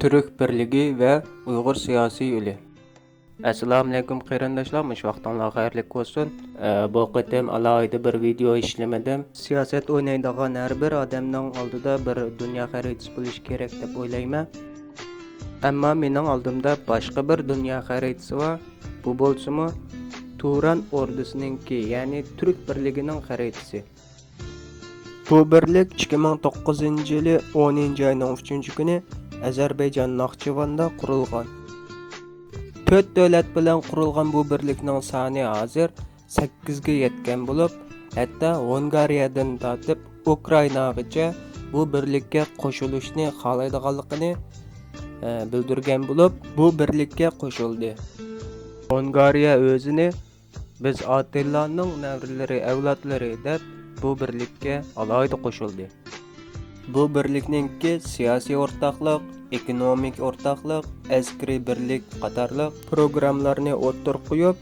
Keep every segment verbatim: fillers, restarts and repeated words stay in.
تۈرك بىرلىكى ۋە ئۇيغۇر سىياسىي يولى. ئەسسالامۇئەلەيكۇم قېرىنداشلار، مۇشۇ ۋاقتىڭلار خەيرلىك بولسۇن. ئە، بۇ قېتىم ئالاھىدە بىر ۋىدېئو ئىشلىمىدىم. سىياسەت ئوينايدىغان ھەر بىر ئادەمنىڭ ئالدىدا بىر دۇنيا خەرىتىسى بولۇشى كېرەك دەپ ئويلايمەن. ئەمما مېنىڭ ئالدىمدا باشقا بىر دۇنيا خەرىتىسى بار. بۇ بولسىمۇ تۇران ئوردىسىنىڭكى، يەنى تۈرك بىرلىكىنىڭ خەرىتىسى. بۇ بىرلىك ئىككى مىڭ توققۇزىنچى يىلى ئونىنچى ئاينىڭ ئۈچىنچى كۈنى ئەزەربەيجان ناخچىۋاندا قۇرۇلغان. تۆت دۆلەت بىلەن قۇرۇلغان بۇ بىرلىكنىڭ سانى ھازىر سەككىزگە يەتكەن بولۇپ، ھەتتا ھونگارىيەدىن تارتىپ ئۇكرائىناغىچە بۇ بىرلىككە قوشۇلۇشنى خالايدىغانلىقىنى، ئە، بىلدۈرگەن بولۇپ، بۇ بىرلىككە قوشۇلدى. ھونگارىيە ئۆزىنى «بىز ئاتىلانىڭ نەۋرىلىرى، ئەۋلادلىرى» دەپ، بۇ بىرلىككە ئالاھىدە قوشۇلدى. بۇ بىرلىكنىڭكى سىياسىي ئورتاقلىق، ئېكونومىك ئورتاقلىق، ئەسكىرىي بىرلىك قاتارلىق پروگراممىلارنى ئوتتۇرىغا قويۇپ،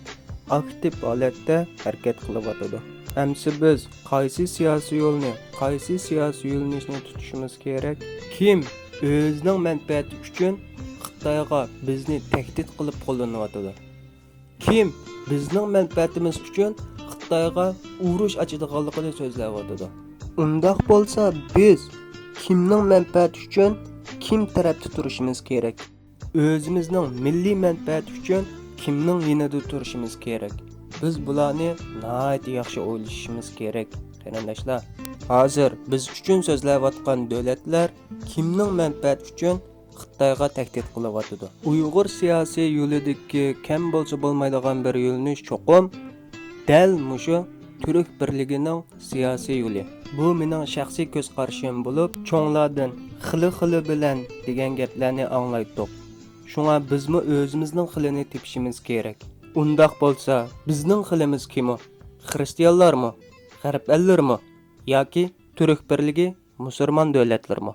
ئاكتىپ ھالەتتە ھەرىكەت قىلىۋاتىدۇ. ئەمسە بىز قايسى سىياسىي يولنى، قايسى سىياسىي يۆنىلىشنى تۇتۇشىمىز كېرەك؟ كىم ئۆزىنىڭ مەنپەئەتى ئۈچۈن خىتايغا بىزنى تەھدىت قىلىپ قوللىنىۋاتىدۇ؟ كىم بىزنىڭ مەنپەئەتىمىز ئۈچۈن خىتايغا ئۇرۇش ئاچىدىغانلىقىنى سۆزلەۋاتىدۇ؟ ئۇنداق بولسا، بىز كىمنىڭ مەنپەئەتى ئۈچۈن كىم تەرەپتە تۇرۇشىمىز كېرەك؟ ئۆزىمىزنىڭ مىللىي مەنپەئەتى ئۈچۈن كىمنىڭ يېنىدا تۇرۇشىمىز كېرەك؟ بىز بۇلارنى ناھايىتى ياخشى ئويلىشىشىمىز كېرەك، قېرىنداشلار. ھازىر بىز ئۈچۈن سۆزلەۋاتقان دۆلەتلەر كىمنىڭ مەنپەئەتى ئۈچۈن خىتايغا تەھدىت قىلىۋاتىدۇ؟ ئۇيغۇر سىياسىي يولىدىكى كەم بولسا بولمايدىغان بىر يۆنىلىش چوقۇم دەل مۇشۇ تۈرك بىرلىكىنىڭ سىياسىي يولى. بۇ مېنىڭ شەخسىي كۆز قارىشىم بولۇپ، چوڭلاردىن «خېلى خېلى بىلەن» دېگەن گەپلەرنى ئاڭلايتتۇق. شۇڭا بىزمۇ ئۆزىمىزنىڭ خېلىنى تېپىشىمىز كېرەك. ئۇنداق بولسا، بىزنىڭ خېلىمىز كىمۇ؟ خىرىستىيانلارمۇ؟ غەرب ئەللىرىمۇ؟ ياكى تۈرك بىرلىكى، مۇسۇلمان دۆلەتلىرىمۇ؟